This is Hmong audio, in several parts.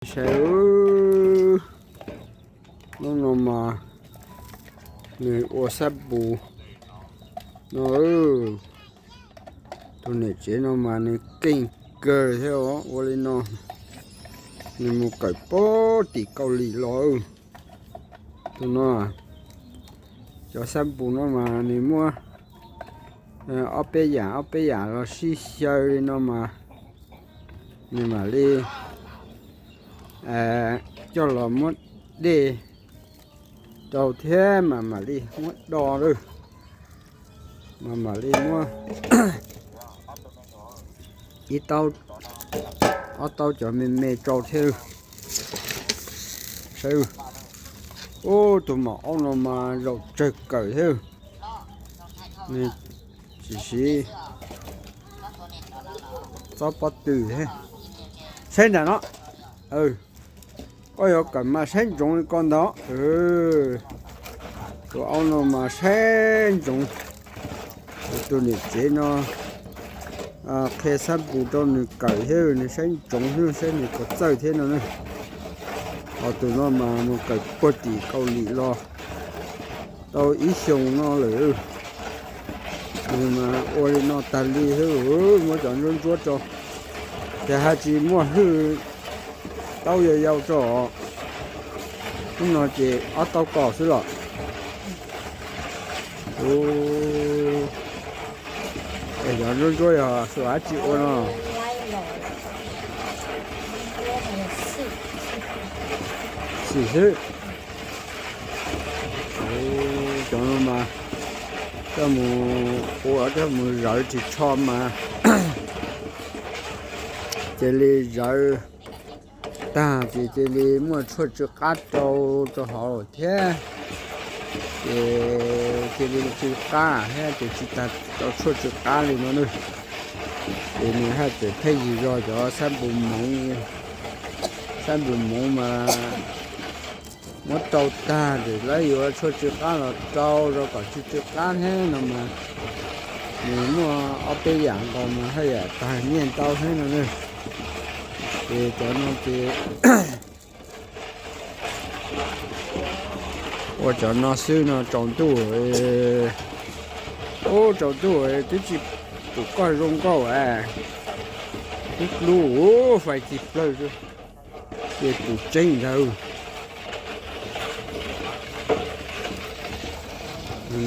Saib, hnub no mas nws ua xab npus no. Tus niam tsev no mas nws keej kawg thiab os, ua li no nws mus kawm puag tim Kaus Lim los. Tus no, cov xab npus no mas nws muab ob peb yam ob peb yam los sib xyaw li no mas nws mam li coj los muab dej rau thiab mas mam li muab do lawm, mas mam li muab ib taub ob taub cov me me rau thiab. Saib, ub, tus maum aub no mas zaum tsawg kawm thiab. Nws tsis siv txob pob tw thiab. Saib nram no, koj yuav kawm mas saib ntsoov li ko ntag. Tus aub no mas saib ntsoov. Tus niam tsev no qhia xab npus rau nws kawm thiab, nws saib ntsoov thiab, saib nws puas txawj thiab no na. Ho tus no mas mus kawm puag tim Kaus Lim los tau ib xyoos no lawm. Nws mas ua li no tag li thiab, muab cov ntsuab ntsuab rau, ces haj tsis muaj hwj taub yau yau tso. Hnub no ces ob taub kaus xwb los. Es cov ntsuab ntsuab yog xyov dab tsi ua no. Xim xwb. Cov no mas coj mus ua, coj mus zawv ris tsho mas cia li zawv tag ces cia li muaj tshuaj tsw qab rau rau hauv thiab. Ces cia li tsw qab thiab ces tsis tas rau tshuaj tsw qab li no na. Ces nws haj tseem pheej yig zog cov xab npus moov, xab npus moov mas muab rau tag ces lawv yuav tshuaj tsw qab los rau rau kom tsw tsw qab thiab no mas nws muaj ob peb yam nkaus mas haj yam tag nyiaj ntau thiab no na. Ces cov no ces ua cov no xwb no tsaus ntuj, ub, tsaus ntuj twb tsis pum koj zoo nkauj as, twb dlub, fais tsis plawg, ces pum tseeb ntawd.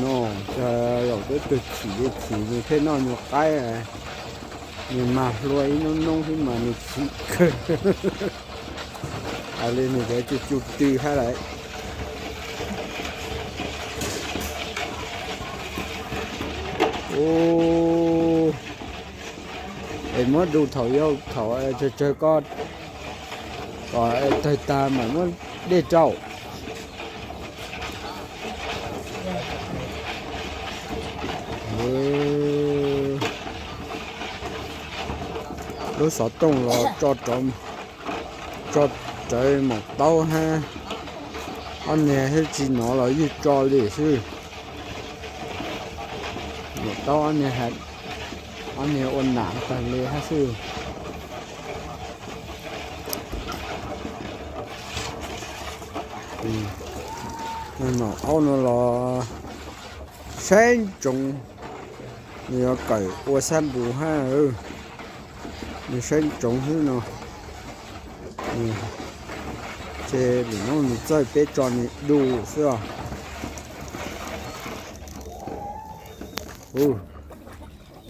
No, zaum twb twg chim li chim nws thiaj noj nyuag qaib, nws mas hlua ib noob noob xwb mas nws chim kawg. Hais li nws cov cus cus tw hab lawm. Ub, es muab du thaum yau thaum tsawg tsawg ko kom tawg tag mam muab dej rau. Lub xov tooj los tso rau, tso rawv maum taub hab, ob niag hab tsis hnov los yeej tso li xwb. Maum taub ob niag, ob niag ua nam tag li hab xwb. Maum aub no los saib ntsoov, nws yuav kawm ua xab npus hab, nws saib ntsoov xwb no. Ces lwm hnub nws txawj peb tso nws du xwb os.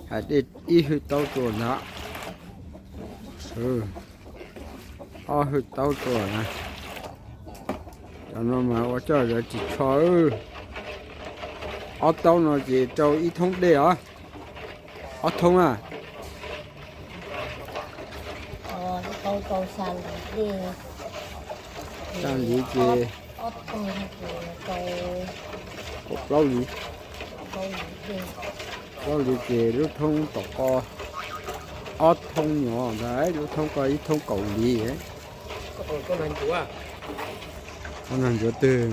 Hais dej ib hwj taub tsuas ntag, ob hwj taub tsuas na. Cov no mas ua coj zawv ris tsho. Ob taub no ces rau ib thoob dej os. Ob thoob a. Xya liv ces kaum plaub liv. Plaub liv ces lub thoob tom ko ob thoob nyuam ntag, lub thoob ko ib thoob kaum liv. Koj nag ncuav twg?